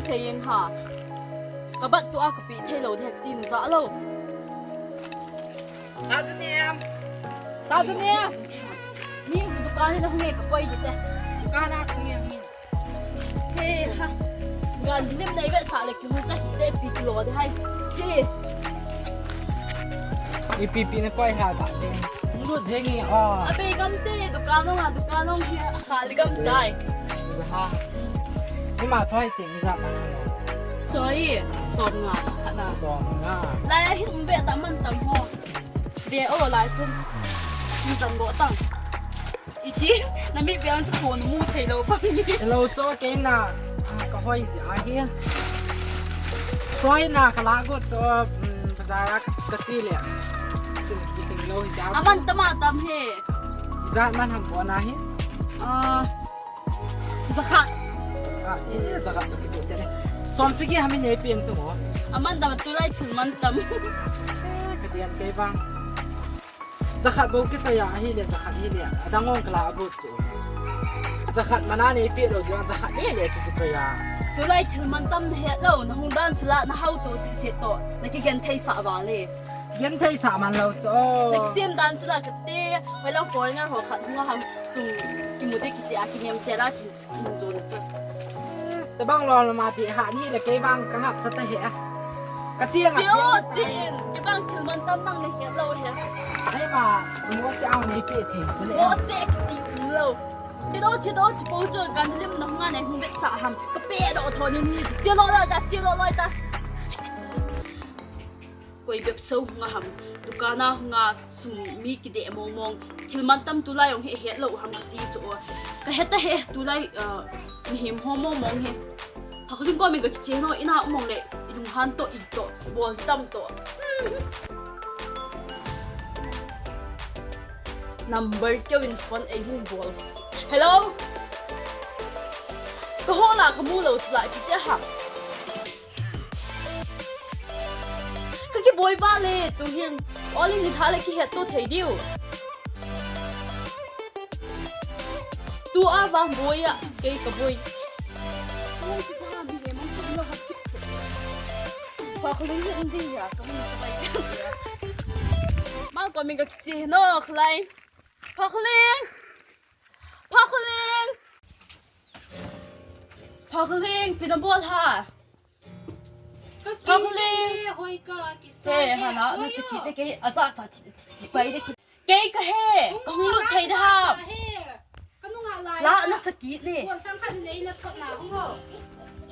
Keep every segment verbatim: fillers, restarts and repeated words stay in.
Sei jeng ha. Ka bat tua ka pi thei lou dek ti na ja lou. Sa Janiam. Sa Janiam. Mi dukan ni na hung e ka koi di te. Dukan a hung e hung e. He ha. Gan lim nei ve sa le ki mu ka hi te pi kilo de hai. Chi. Ipi pi na koi ha ta te. Mu jeng e o. Abe gam te dukan ong a dukan ong hi. Kha le gam tai. Ha. Ima choi cheng ja. Choi. Som nga. Kha na. Som nga. Lai a hi um be ta man tam ho. Be o lai chun. Ni jang go tang. Iti, na mi be ang chu ko na mu thei lou bang ni. Hello, cho ke na. Ah, ka hoi ji a hi. Choi na ka la go cho, um, bazar a ka ti le. Sim ki ting lou hi ja. Aman tama tam he. Ja man ham ko na hi. Ah, jakhat. Ah, eh, jakhat ki tu che le. Som sagi ham nei pi ang tu mo. Aman tam tulai thil man tam. Eh, ka diam ke bang. Jakhat bou kichoi a, ahile, jakhat hile. Adang ong kala abut chu. Jakhat mana nei pe lou, jakhat le le ki kichoi a. Tulai thil man tam na het lou, na hung dan chu la, na hao to si si to. Na kigen thei sa va le. Gen thei sa man lou chu. Na kisem dan chu la kati, hoilang foreigner ho khat hung a ham sum kimu di kiti a kinem se la ki Kin zon chu. Tabang lom lom a ti ha ni le kei bang ka ngap sa ta he. Ka chiang a Chiu chiang. Chin, kei bang thil man tam mang le he lo he. Ai ma, mo se ang nei pe thei chu le. Mo se kiti um lo. Chi do, chi do, chi po chu gan lim na nga nei hung bet sa ham. Ka pe do tho ni ni. Chi lo lo ta, chi lo lo ta. Koi bep so hung a ham, dukan a hung a sum mi kideh mong mong, thil man tam tulai ong he het lo ham kati chu o. Ka het a he tulai, ah, mihem ho mong mong he. Phakling ko mi ka kiche no ina mong le, i lunghan to i to, bol tam to. Number keu in phone ei hin bol. Hello? Ka ho la ka mu lo chu la kiti ham. Ka kiboi va le, tu hin, Oli ni tha le kihet to thei diu. Tu a vang boi a, kei ka boi. Phakling hi um ding ya, ka hung ka bai. Mal ko min ka kichi no khlai. Phakling. Phakling. Phakling, pi na bol ha. Ka Phakling. Kile, hoi ka, kisa He, ke. Hala, na Hoi sakit o. Te kei, aza cha ti, ti, ti pai de ki. Kei ka he, Hung ka hung lut la thei da na ha. Sa he. Ka nunga lai La sa. Na sakit le. Hoi sang khan nei na thot na, hung ho.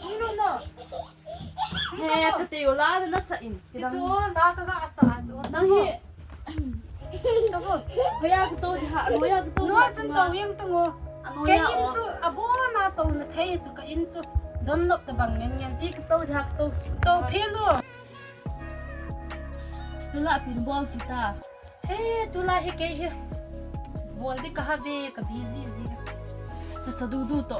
Hung lut no. He, ka te yo la na sa in. Ki dang. Chu, la ka ga sa, chu. Nang hi. Hoya ka to di ha, hoya ka to di ha. No, chun to yang to ngo. Ano Kei ya in o. Chu, abo na to na thei chu ka in chu. Don lop ta bang ngen ngen. Ti ka to di ha, ka to su. To phe lo. Tula pin bol si ta. He, tula he kei he. Bol di ka ha ve, ka busy ji. Ka cha du du to.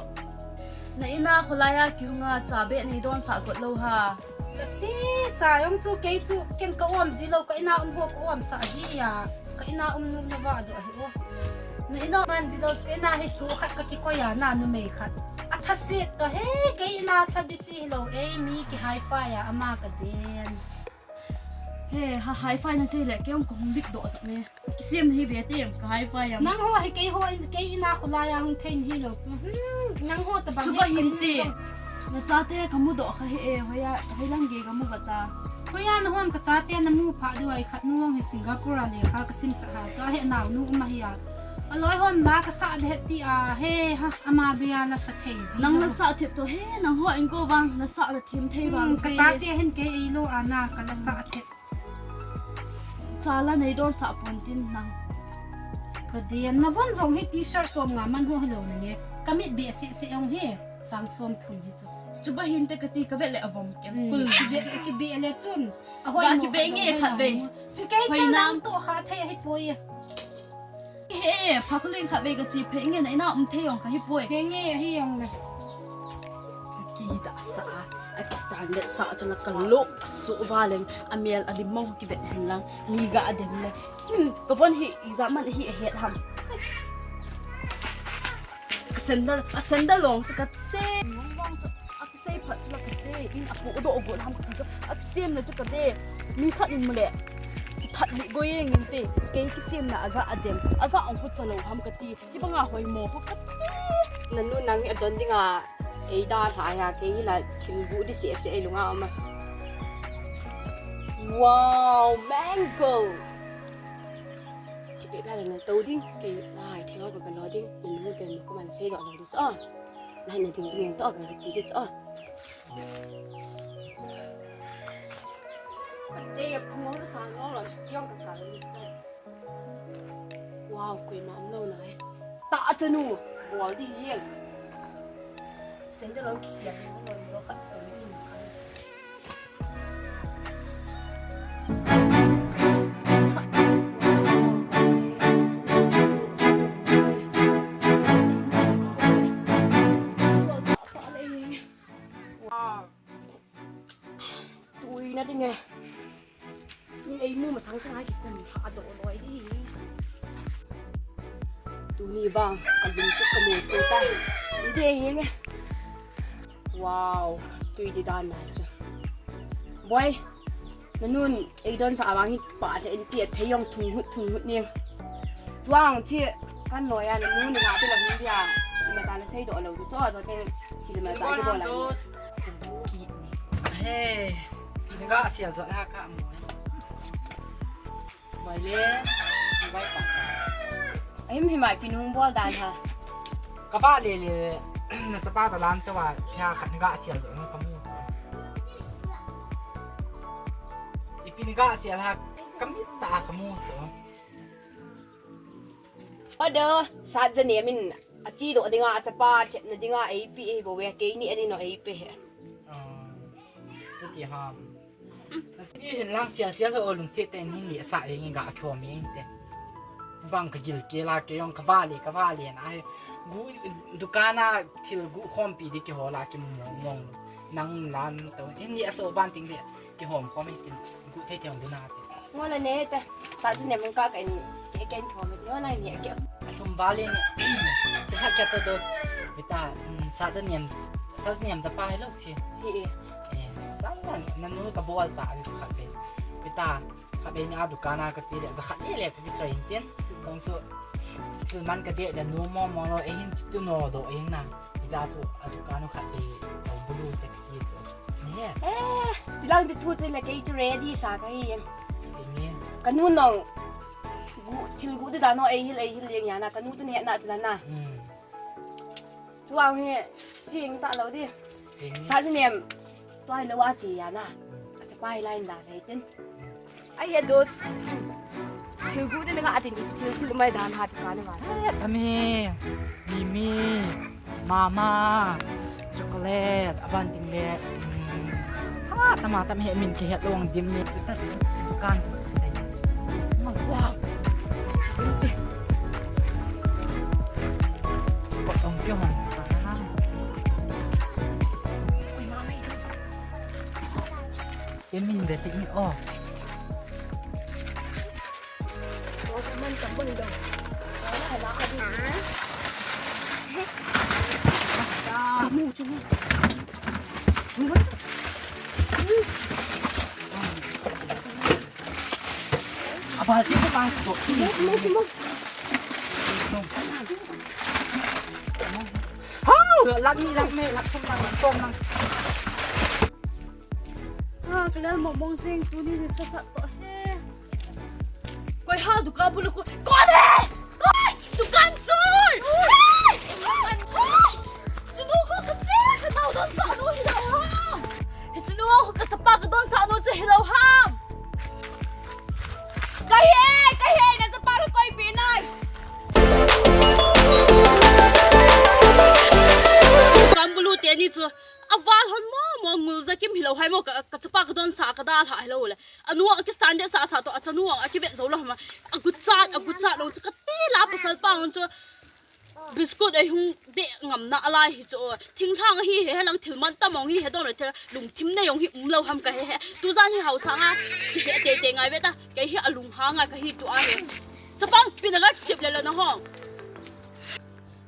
Na ina kholai a kihunga cha be nei don sa kot lo ha. Kati cha jong chu kei chu ken ka um ji lo, ka ina um ho ka um sa ji ya. Ka ina um nu na va do ahi o. Na ina man ji lo, ka ina hi su khat ka kikoi a na numei khat. A tha se to he, kei ina tha di chi lo e, mi ki hi-fi a ama ka den. He, ha hi-fi na sei le, kei um ka hung dik do sa me. Kisem hi ve te, ka hi-fi jam. Nang ho hi kei ho in, kei ina kholai a hung thein hi lo. Hmm, nang ho ta bang Chuba he hin ka te. Jong. Na chate ka mu do kha he e, hoya, hoilang ge ka mu ka cha. Hoya na hon ka chate na mu pha du ai khat nu hi Singapore a le kha ka sim sa ha. Ka he nau nu um a hi a. A loi hon la ka sa de ti a. He ha ama bia la sa thei ji. Nang la sa thep to he, nang ho in ko bang la sa la them thei bang. Hmm, ka chate hin kei ei lo a na ka la sa thep. Chala nei don sa pon tin nang. Ka dian na von jong hi t-shirt som nga man ho lo na nge. Ka mit be se se ong hi. Sang som thum hi chu. Chuba hin te ka ti ka vet le avom kem. Hmm, kul. Ki be, ki be le chun. A hoi Ba mo ki be ka nge jong khat hoi ve. Chu kei Hoi cha nam. Nang to kha thei hi poi. He, Phakling kha ve ka chi phe nge na ina um thei ong ka hi poi. He nge hi ong le. Ka ki da sa a, a ki stand le sa a chang ka lo a su va leng a mel a lim mong ki vet hin lang ni ga a den le. Hmm, ka von hi i za man hi a het ham. Ka sandal, a sandal long chu ka te. Mong mong chu a ki sei phat chu la ka te. In apodoh go ham kati chu, akisemna chu kade. Mi khat in mule, kithat li go yeng inte, kei kisemna aja adem, aja ong khu chalou ham kati. Hibanga hoimo ho kati. Nanu nang hi adon dinga, kei dalha a, kei hila thil gu di sese ei lunga um a. Wow, mango. Thipeh pha le nato ding, kei nahai thei ho ka lo ding, nanu te nu ko man seidoh lou di chu. Nahai na ding ding to ka chi di chu. Ate ya phung ho sa ngol lo, yong ka ka lo ni. Wow, koima umlou nai. Tah chanu, bol di hi. Sandal lo kisiam ni, lo lo khat to ni. Wow. Tui na ding e. Ni ei mu masang sang ai ki kun ha do loi di. Tuni vang ka lung tu ka mu se ta. Ni de hi nge. Wow, tui di dan ma chu. Boy, nanun ei don sa vang hi pa le en ti thei yong thung hut thung hut ni. Tuang chi kan loi a nanun ni ha te la ni dia. Ni ma ta na sei do lo chu cho cho te chi ma ta ki do la. He, pi nga sial jot ha ka mo. Bai le, bai pa cha. Ahim himai pi nung bol dan ha. Ka va le le, na chapa ta lan te wa, pia khat nga sial jot na ka mu cha. Ipi nga sial ha, ka mi ta ka mu cha. Order, sat jane min. Achi do dinga, achapa lhepna dinga, eipe, ei bo ve, keini adin o eipe he. Ah, chuti ham. Ni hin lang sia sia lo lungset te ni ni sa e ngi ga khom ing te. Bang ka gil ke la ke yong ka vale, ka vale na he. Gu dukan a thil gu khompi di ke ho la ke mong mong. Nang lan to. Ni aso ban ting de. Kihom khom e tin, gu thei thei ong dina te. Ngo la ne te, sa jane mun ka ka in, ke ken khom e, ngo la ne ke. Alhum vale ne. Ti ha kya cho dos. Bita, mm, sa jane, sa jane japa hai lo chi. Hi e. Eh, sa na, nanu ka bol cha, ri sa kha pe. Bita, kha pe ni a dukan a ka chi le, za kha le le ka ki choi tin. Tong chu, thil man ka de le nu mo mo lo, e hin chi tu no do, e hin na. Ija chu, a dukan u kha pe, to bulu te ki chu. Ni he. Eh, chilang di thu chu le kei chu ready sa ka hi. Ni. Ka nu nong, gu, thil gu di dan ho, ei hil, ei hil jeng ya na, ka nu chu ne na chu la na. Hmm. Tu ang hi, ching ta lo di. Ching. Sa jane, tu ai lo wa chi ya na. Hmm. Achapa hi line da le tin. Hmm. Ai he dos. Thil gu di nga atin, thil thil mai dan ha ka ni ma. Ai, tami. Mimi. Mama, chocolate, aban ting le, mm, ah, tama tam he min kihet long dim ni, kita dukan. Wow. Ko tong kyo han sa. Ke min be ti ni o. Abal ti ko mas to. Simo, simo, simo. Hau, lak ni, lak me, lak som, lak som, lak. Ha, ka lal mong mong sing, tuni ni sa sa to he. Koi ha dukan bulu ko. Kon he? Ai, dukan chor! Ai! Ai! Chinu ko ka te, ka nau don sa nu hi lo ham. Hi chinu ko ka chapa ka don sa nu chu hi lo ham. Ka hi, ka hi, na chapa ka koi pi nai. Dukan bulu te ni chu. Aval hon mo mo ngul ja kim hi lo hai mo ka, ka chapa ka don sa ka dalha hi lo le. Anu a ki standard sa sa to a chanu a ki vet zo lo ma. A guchat, a guchat lo chu ka ti la pasal pa hon chu. Biscuit ei hung de ngam na lai hi chu. Thingthang hi he lang thil man tam ong hi he don le thil lungthim nei ong hi um lo ham ka he he. Tu jan hi hausa nga ki he te te ngai ve ta. Kei hi a lung ha nga ka hi tu a he. Chapang pi na la chip le lo na ho.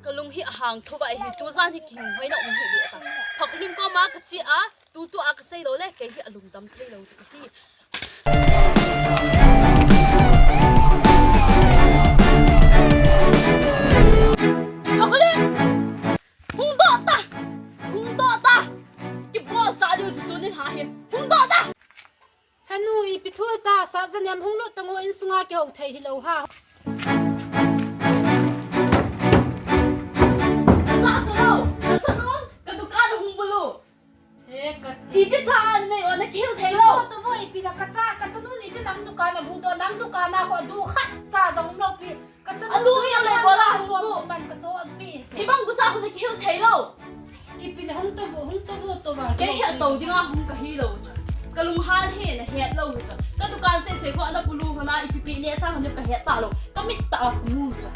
Ka lung hi a hang tho va hi tu jan hi ki hoi na um hi ve ta. Pha khulin ko ma ka chi a. Tu tu a Thei lou le, kei hi alungdam thei lou ding ahi. Ahole! Hung doh ta! Hung doh ta! Kibol cha diu chu tuni lha hi. Hung doh ta! Henu, ipi thu ta, Sahzanem hung lut tang o, insunga kihou thei hilou ha. Ka sa cha lou, ka cha nun, ka dukan a hung bulu. He, ka ti. Iti cha nei o, na kihil thei lou. To vo, ipi la ka cha, ka cha nun iti nang dukan a bulu, nang dukan a ho du khat cha jong lou pi. Ka cha nun adu tu ya ya le la bola la su su bu. Man ka cho ag pi. Ibang bu cha khu na kihil thei lou. Ipi le hung to vo, hung to vo to va. Kei hi atou dinga hung ka hi lou chu. Ka lunghan hi na het lou chu. Ka dukan sei sei khu ana bulu hona ipi pi ne cha hon ka het ta lou. Ka mit ta a mu chu.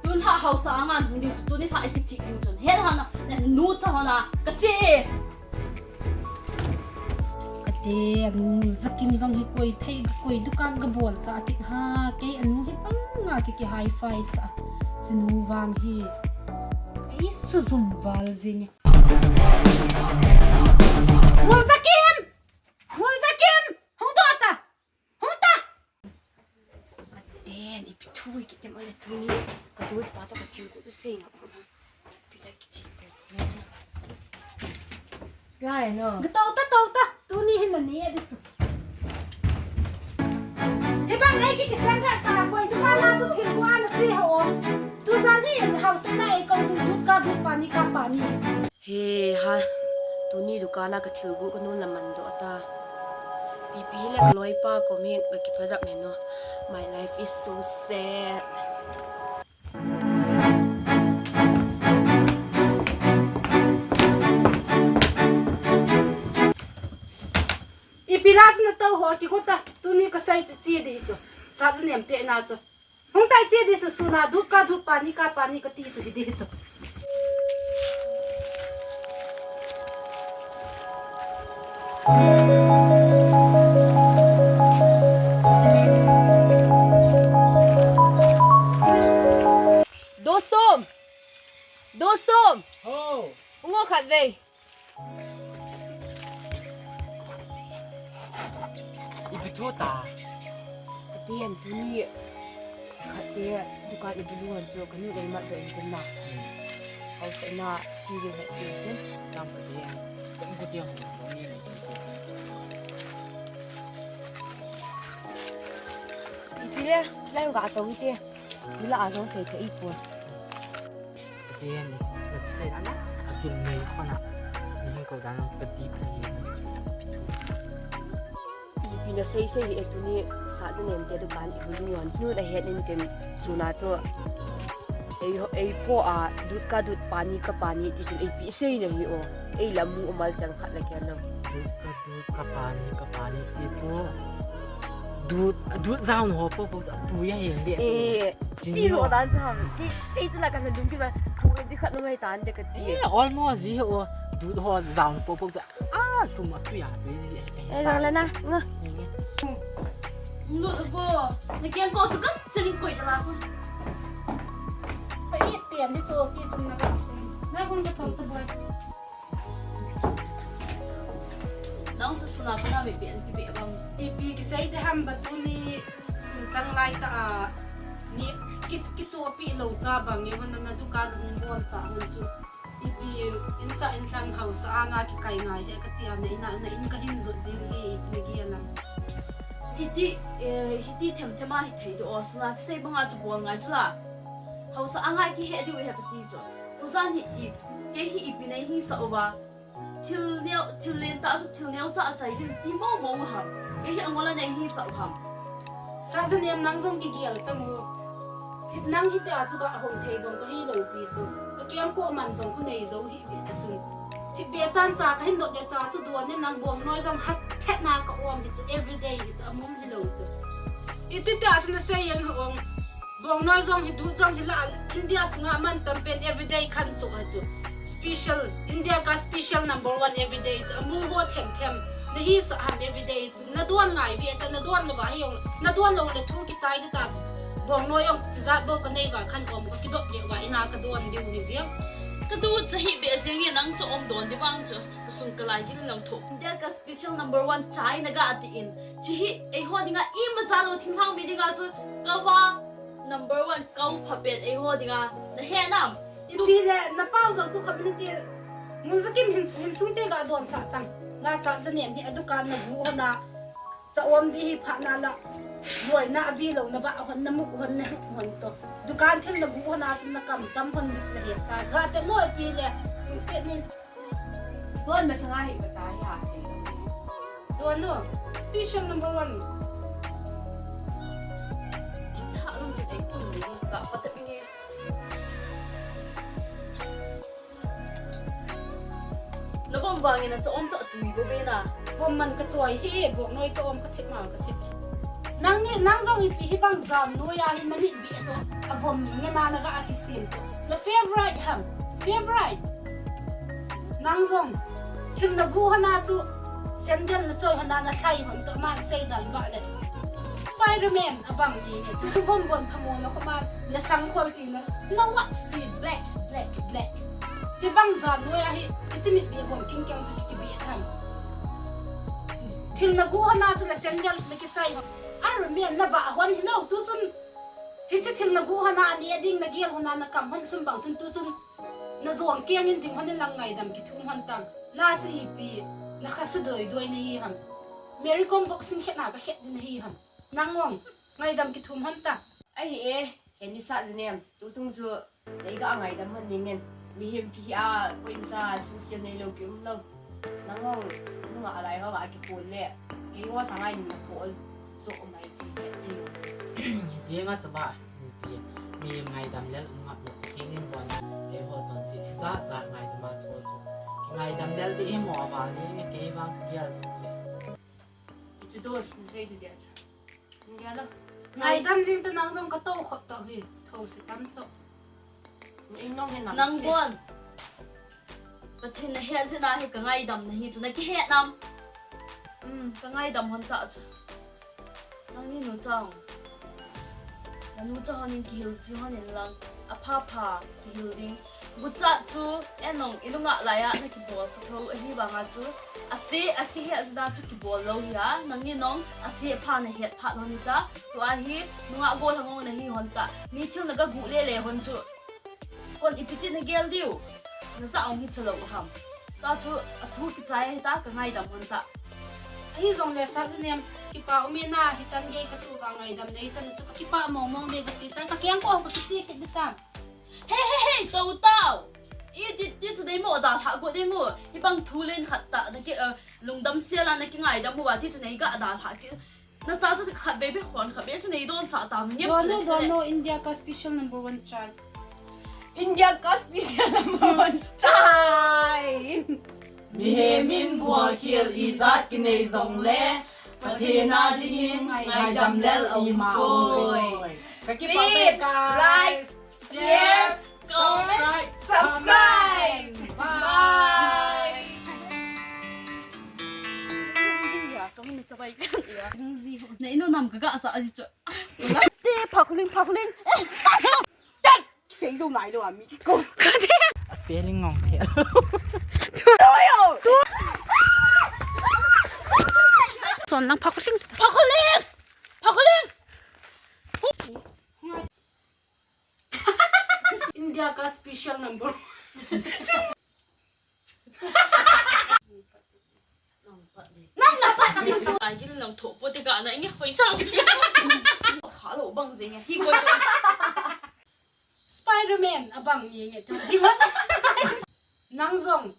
Tun ha hausa angan hung diu chu, tuni ha ipi chi diu chu. Het hana, na nu cha hona ka chi e. Kate, anu Mulzakim jong hi koi thei, koi dukan ka bol cha tik ha, kei anu hi panga ki, ki hi-fi sa. Chinu vang hi. Ei sujum val jing. Mulzakim! Mulzakim! Hung doh ta! Hung ta! Ka den, ipi thu i kitem ale tuni. Ka dos pa to ka thil ko to sei nga. Pila kichi ko. Gai no. Ga to ta, to ta. Tuni hin na ni adi chu. Hibang ai ki kisan ra sa ko tu ka la chu thil ko ana chi ho. Tu jan hi hausa na e ko tu dut ka dut pani ka pani. He ha, tuni dukan a ka thil gu ka nun la man doh ta. Pipi le ka loipa kom hi ka kiphajak ne no. My life is so sad. Ipi la chu na to ho ki ko ta. Tuni ka sai chu chi di chu. Sahzanem te na chu. Hung tai che di chu suna dut ka dut pani ka pani ka ti chu hi di hi chu. Dostum! Dostum! Ho! Hung o khat vei. Ipi thu ta? Ka ti em tuni khat te dukan i bulu hon chu ka nu lei mat doh in tin na. Hmm. Hausa na chi ding he ti tin. Tam ka ti em. Ka in ka ti em. Ipi le, lai ka to ite. Nila a jong sei thei pon. Pathen, na thusei dan a, a kin nei khona. Ni hing ko dan ka D P. Ipi na sei sei hi e tuni Sahzanem te dukan i bulu hon. Nu na het in tin suna chu. Ei ho, ei po a dut ka dut pani ka pani ti tin ei pi sei na hi o. Ei la mu umal chang khat la kya na. Dut ka dut ka pani ka pani ti chu. Dut, dut jaun ho po po chu a tui a heng le. Eh, ti zo dan chu ham. Kei, kei chu la ka lung ki ba. Tui di khat lo mai tan de ka ti. Eh, almost ji ho. Dut ho jaun po po chu a lum a tui a tui ji. Eh, jang le na. Nga. Nge, nge. Lut vo. Na kiang ko chu ka. Selling point la ko. Ta i pian di chu ti chu na ka sin. Na kun ka thong ta boy. Nang chu suna pana mi pen ki be bang. Ipi kisei de ham ba tuni sun chang lai ta a. Ni ki, kichopi lo cha bang ni hon na dukan hung bol cha hon chu. Ipi insa in thang hausa anga kikai ngai he ka ti a na ina na in ka hin zot jing hi ni ki alam. Hiti, eh, hiti them them a hi thei do o suna kisei banga chu bol ngai chu la. Hausa anga kihe diu he ka ti chu. Tujan hi i, kei hi ipi nei hi sa uva. Thil neo, thil len ta chu thil neo cha a chai ding ti mo mo ham. Kei hi angol a nei hi sa u ham. Sahzanem nang jong kigel ta mu. Hit nang hiti a chu ga hom thei jong ka hi lo pi chu. Ka kiam ko man jong ko nei jo hi pi ta chu. Thipbeh chan cha ka hin dot le cha chu duan ne nang bong noi jong hat thet na ka om hi chu everyday hi chu a mum hi lo chu. Iti ti a chu na sei jeng hi ong. Bong noi jong hi dut jong hi la India sunga man tam pen everyday khan chu a chu. Special, India ka special number one everyday chu. A mu ho them them. Na hi sa ham everyday chu. Na duan ngai ve ta na duan lo va hi ong. Na duan lo le thu kichai di ta. Bong noi jong chi jat bo ka nei va khan om ka kidop le va ina ka duan diu hi jeng. Katu chahi be jeng e, nang cha um don di vang chu. Kasung kalai gil lang tho. India ka special number one chai na ga ti in. Chihi eiho dinga imacha lou thinglhang mi dinga chu kava number one kau pha pen eiho dinga. Na he nam? Ipi le, na pau jong chu khat min ti. Mun jakim hin, hin sung te ga don sah tang. La sa janem hi a dukan na bu hona. Cha um di hi pha na la. Loi na avi lou na ba hon na mu hon na hon to. Dukan thil na bu hona chu na kam tam hon dis na he sa. Ga te mo pi le. Tung se ni. Don masanga hi ka cha hi ha se. Don no. Special number one. Tha lung te te kum ni ka pa te pi ni. Na vom vang in a cha um cha tui bo be na. Vom man ka choi hi, bok noi cha um ka thip ma ka thip. Nang ni, nang jong ipi hi bang jan noi a hi na mit bi to. A vom nge na na ga a kisem to. Na favorite ham. Favorite. Nang jong. Thil na bu hona chu. Sandal na choi hona na thlai hon to man sei dan ba le. Spiderman abang ni nge. Vom bon phamo na ko man na sang khol ti na. Na watch the black, black, black. Hi bang jan noi a hi. Kichi mit bi vom king kyang chu ki bi tham. Thil na bu hona chu na sandal na kichai hon. Iron Man na ba hon hi lou tu chun. Hichi thil na bu hona ni a ding na gel hona na kam hon lhum bang chun tu chun. Na jong keng in ding hon in lang ngaidam kithum hon tang. Na chi ipi, na kha su doi doi na hi ham. Mary Kom boxing khet na ka khet din na hi ham. Nang ong, ngaidam kithum hon ta. Ahi e, he ni sa jinem, tu chung chu, nei ga ngaidam hon ning in. Mihem kihi a, ko in cha, su kiel nei lou ki um lou. Nang ong, nunga alai ho ga ki pon le. Kei ho sa ngai ni na ko. Zo mai ti ti. Zinga chaba. Ti. Mi ngaidam lel ngap lo. Kinin bon. Kei ho chon si si za za ngaidam a cho cho. Ngaidam lel ti imo aval ni nge kei vang kia zo le. Chu dos ni sei chu dia cha. Ngia lo. Ngaidam jing ta nang jong ka to khop to hi. Tho si tam to. Nang bon. Pathen na het jeh a hi ka ngaidam na hi chu na kihet nam. Um, ka ngaidam hon ta chu. Nang ni nu chang. Na nu chang hon in kihil ji hon in lang. Apha pha kihil ding. Gucha chu enong ilunga laiya na kibol ka tho ahi vanga chu. Ase a kihet jeh a chu kibol lou hi a. Nang ni nong ase pha na het pha lou ni ta. Tua hi nunga gol hangong na hi hon ta. Mi thil na ga gu le le hon chu. Kon ipi ti na gel diu. Na za ong hi chalou ham. Ta chu a thu kichai hi ta ka ngaidam hon ta. Ahi jong le sa jinem kipa ume na hi chan gei ka tu ka ngaidam nei chan chu ka kipa mong mong de ka chi ta ka keng ko ka kisi kit di ta. He he he to tao. I ti ti chu dei mo da tha ko dei mo. Hi bang thu len khat ta na ki lungdam sia la na ki ngaidam mo wa ti chu nei ga da tha ki. Na cha chu khat vei vei khon khat vei chu nei don sa ta mi nge. Don no, don no, India ka special number one chai. India ka special number one chai. Mihem in bual khial ijat kinei jong le Pathen a dingin ngaidam lel aum a oi. Please like, share, comment, subscribe. Bye. Na inu nam ka ga sa a ji chu. Te, phakhuling, phakhuling. Tat! Sei zo nai lo a mi ko. A spelling ngong the. Son lang phakhuling. Phakhuling! Phakhuling! India ka special number. Nang na pat ni. Ai, gil nang tho po te ka na nge hoi chang. Kha lo bang jeng hi koi. Spiderman abang ni nge ta. Ding hon. Nang jong.